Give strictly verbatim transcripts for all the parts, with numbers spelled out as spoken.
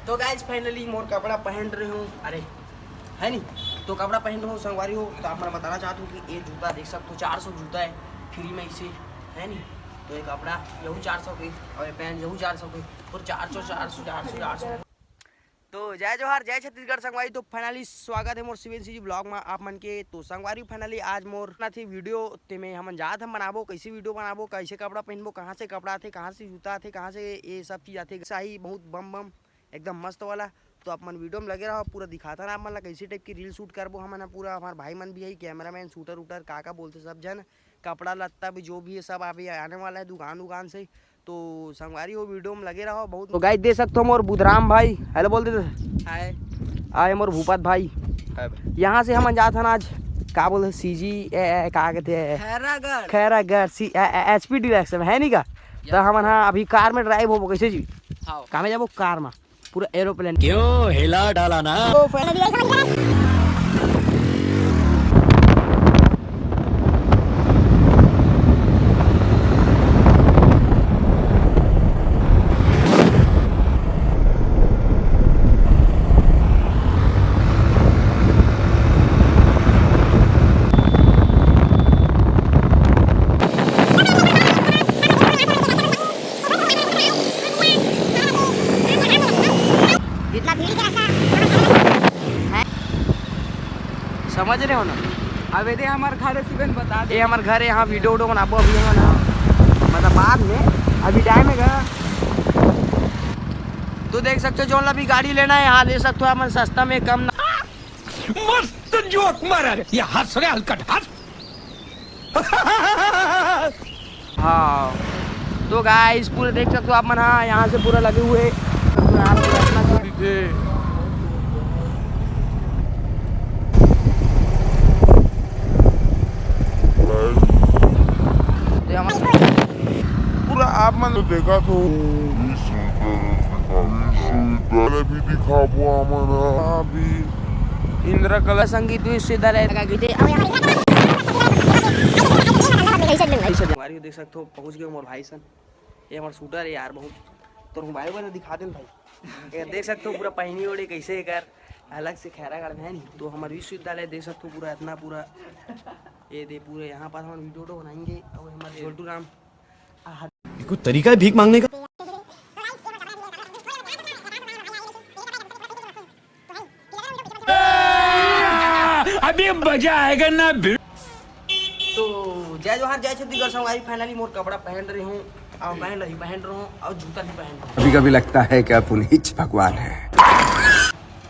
तो guys, finally मोर कपड़ा पहन रहे हूँ, अरे, है नी? तो कपड़ा पहन रहे हूँ संगवारी हो, तो आप मन बताना चाहत हूँ कि ये जूता देख सकते हो, चार सौ जूता है, फ्री में इसे, है नी? तो ये कपड़ा यहू चार सौ के, और ये पैंट यहू चार सौ के, और चार सौ, चार सौ, चार सौ, चार सौ। तो जय जोहार, जय छत्तीसगढ़ संगवारी। तो फाइनली स्वागत है मोर शिवेन सी जी ब्लॉग में आप मन के। तो संगवारी, फाइनली आज मोर ना थी वीडियो, ते में हमन जात हम बनाबो, कैसे वीडियो बनाबो, कैसे कपड़ा पहनबो, कहाँ से कपड़ा आथे, कहाँ से जूता आथे, कहाँ से ये सब चीज़ आथे, शाही बहुत बम बम, एकदम मस्त वाला। तो आप मन वीडियो में लगे रहो, पूरा दिखाता ना आप मन ला कैसे टाइप की रील शूट करबो हमन ह पूरा। हमार भाई मन भी है, कैमरामैन, शूटर उटर, का का बोलते, सब जन, कपड़ा लत्ता भी जो भी है सब अभी आने वाला है दुकान उकान से। तो संगवारी हो, वीडियो में लगे रहो बहुत। तो गाइस, देख सकते हो मोर बुधराम भाई, हेलो बोल देते। हाय। आए मोर भूपत भाई। हाय भाई। यहाँ से हमन जात हन आज, का बोलते, सी जी, ए, ए, का कहते हैं? खैरागढ़। खैरागढ़, सी, ए, ए, एच पी डीलक्स में, है नी का? तो यस। हमन हाँ अभी कार में ड्राइव होबो, कैसे जी? हाँ। कामे जाबो? कार में। पूरा एरोप्लेन। क्यों हिला डाला ना? तो फाइनली जितना भीड़ के रास्ता, समझ रहे हो ना? अब एदे हमार घर है, शिवेन बता दे। ये हमार घर है, यहाँ वीडियो वीडियो बनाबो अभी हमन, हाँ। मतलब बाद में, अभी टाइम है का? तो देख सकते हो, जो भी गाड़ी लेना है यहाँ ले सकते हो, हमन सस्ता में कम ना। मस्त जोक मारा रे, ये हंस रे हलकट हंस। हाँ, तो गाइस, पूरे देख सकते हो आप मन, हाँ, यहाँ से पूरा लगे हुए। तो यहाँ पूरा आप मन तो देखा तो विश्वविद्यालय भी दिखाबो हमन ह। अभी इंदिरा कला संगीत विश्वविद्यालय लगा के दे। संगवारी हो, देख सकते हो, पहुंच गए मोर भाई सन। ये हमार शूटर है यार, बहुत। तो मोबाइल वाला दिखा देन भाई। ये देख सकते हो पूरा पहनी ओढ़े कैसे एकर अलग से खैरागढ़ में है नी। तो हमार विश्वविद्यालय देख सकते हो पूरा इतना पूरा, ये दे पूरे यहाँ पर हम वीडियो वीडियो बनाएंगे। और हमारे छोटू राम ये कोई तरीका है भीख मांगने का? अभी मजा आएगा ना भिड़। तो जय जोहार, जय छत्तीसगढ़ संगवारी। फाइनली मोर कपड़ा पहन रही हूँ और पहन रही, पहन रहा हूँ और जूता भी पहन रहा हूँ। कभी कभी लगता है कि आप उन्हीं भगवान हैं।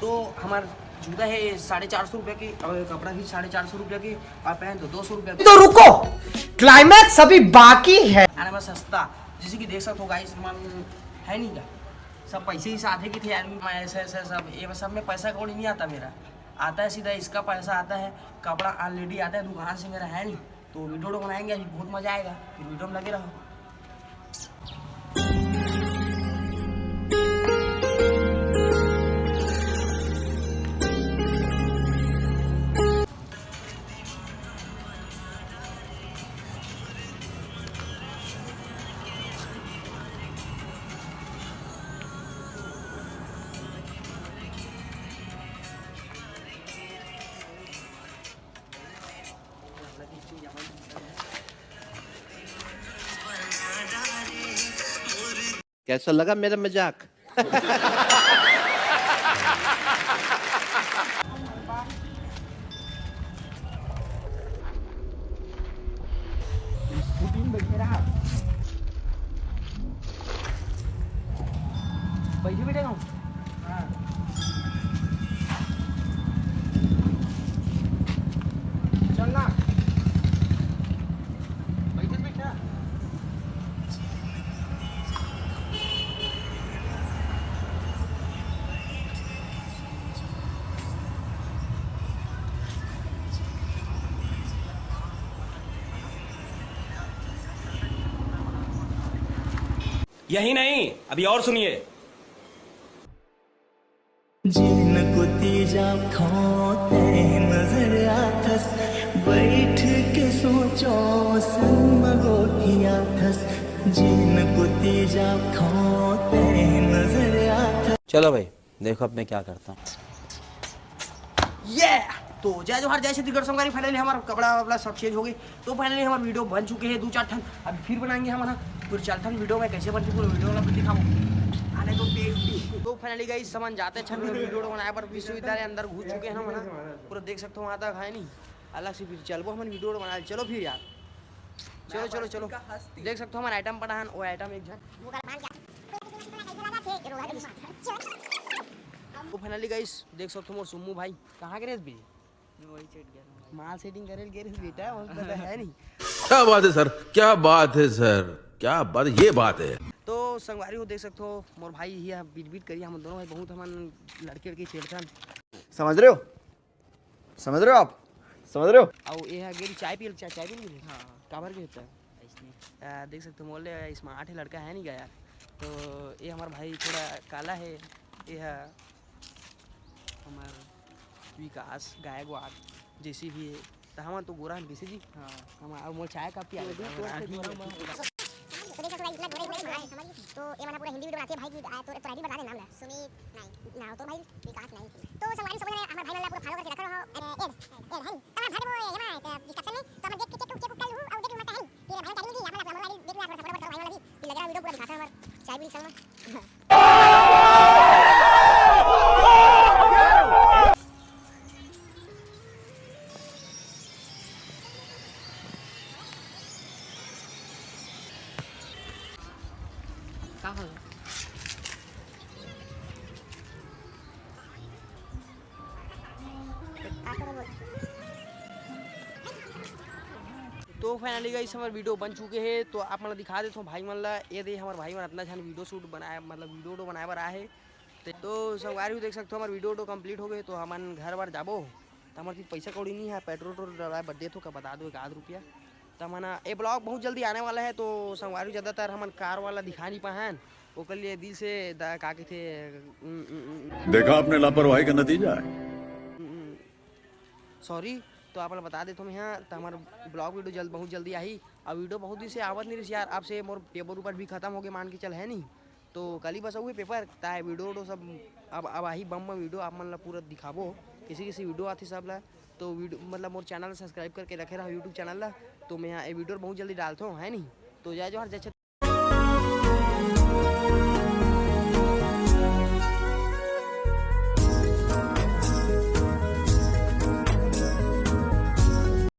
तो हमार जूता है साढ़े चार सौ रुपया की और कपड़ा भी साढ़े चार सौ रुपया की और पैंट तो दो सौ रुपया की। तो रुको, क्लाइमैक्स अभी बाकी है। अरे बस सस्ता, जैसे कि देख सकते हो गाइस, मन है नहीं क्या, सब पैसे ही साथे की थे यार। मैं ऐसे ऐसे सब, ये सब में पैसा कौड़ी नहीं आता मेरा, आता है सीधा इसका पैसा आता है। कपड़ा ऑलरेडी आता है दुकान से मेरा, है नहीं? तो वीडियो तो बनाएंगे, अभी बहुत मजा आएगा, फिर वीडियो में लगे रहो। कैसा लगा मेरा मजाक? स्कूटी में बैठे रहा। बैठे बैठे रहूं। हाँ। चल ना। बैठे बैठा। यही नहीं, अभी और सुनिए। जेन कोती जाथों तैं नजर आथस, बैठ के सोचों संग म गोठियाथस। जेन कोती जाथों तैं नजर आथस। चलो भाई, देखो अब मैं क्या करता हूँ। ये तो जय जोहार, जय छत्तीसगढ़ संगवारी। फाइनली हमारा कपड़ा वपड़ा सब चेंज हो गए, तो फाइनली हमारे वीडियो बन चुके हैं दो चार ठन। अभी फिर बनाएंगे हम ना, फिर चार ठन वीडियो में कैसे बनती पूरा वीडियो वाला दिखाऊँ। आने तो पेट तो फाइनली गाइस, सामान जाते छन वीडियो बनाए पर विश्वविद्यालय अंदर घुस चुके हैं हम ना। पूरा देख सकते हो वहाँ तक है नहीं, अलग से फिर चलबो हमन वीडियो बनाए। चलो फिर यार, चलो चलो चलो। देख सकते हो हमारा आइटम पड़ा है, वो आइटम एक झन तो फाइनली गाइस, देख सकते हो मोर सुम्मू भाई कहाँ के रेस भी वही चढ़ गया। माल सेटिंग करे गे रेस बेटा, वो पता है नहीं। क्या बात है सर, क्या बात है सर, क्या बात, ये बात है। तो संगवारी हो देख सकते हो मोर भाई ही है, बीट बीट करी हम दोनों भाई बहुत हमन लड़के लड़के छेड़थन। समझ रहे हो? समझ रहे हो आप? समझ रहे हो? और ये है गेरी चाय पी चाय चाय पी नहीं हाँ। काबर के होता है इसमें आ, देख सकते हो मोले स्मार्ट है लड़का है नहीं गया यार। तो ये हमारा भाई थोड़ा काला है। ये है हमार विकास गायकवाड़ जैसी भी है। तो हम तो गोरा हम किसी जी हाँ। हम अब मोर चाय काफी आ गया। तो ये वाला पूरा हिंदी वीडियो बनाते हैं भाई की। तो तोर आईडी बता दे नाम ला। सुमित नाई। नाम तो भाई विकास नाई। तो संगवारी सब हमारे भाई वाला पूरा फॉलो करके रखा रहो। एड एड है। तमार भाई वो ये मैं डिस्क्रिप्शन में तो हम देख के चेक चेक कर लूं और देख मत है। तेरे भाई डाली जी आप लोग हमारी देख लो आप सपोर्ट करो भाई वाला भी। ये लग रहा वीडियो पूरा दिखाता है हमारे चाय भी संग। तो फाइनली गाइस हमारे वीडियो बन चुके हैं। तो आप मन ला दिखा देथों भाई मन ला। ये दे हमारे भाई मन इतना झन वीडियो शूट बनाए मतलब वीडियो वीडियो बनाए बर आए हे। तो संगवारी हो देख सकते हो हमारे वीडियो वीडियो कंप्लीट हो गए। तो हमन घर बार जाबो। तो हमारे तीन पैसा कौड़ी नहीं है पेट्रोल वेट्रोल डलवाए बर देथों का बता दो एक आध रुपया। तो हमन ये ब्लॉग बहुत जल्दी आने वाला है। तो संगवारी ज़्यादातर हमन कार वाला दिखा नहीं पाहन। ओकर लिए दिल से दा- का कहते देखा आपने लापरवाही का नतीजा है। सॉरी। तो आप ला बता देथों मैं यहाँ तो हमारा ब्लॉग वीडियो जल्द बहुत जल्दी आही। अब वीडियो बहुत दिन से आवत नहीं रही यार। अब से मोर पेपर ऊपर भी खत्म हो गए मान के चल है नहीं। तो कल ही बस हुए पेपर ताए वीडियो वीडियो सब अब अब आही बम बम वीडियो आप मन ला पूरा दिखाबो। किसी किसी वीडियो आती सब ला। तो वीडियो मतलब मोर चैनल सब्सक्राइब करके रखे रहो यूट्यूब चैनल ला। तो मैं यहाँ ये वीडियो बहुत जल्दी डालता हूँ है नहीं। तो जय जोहार जय छत्तीसगढ़।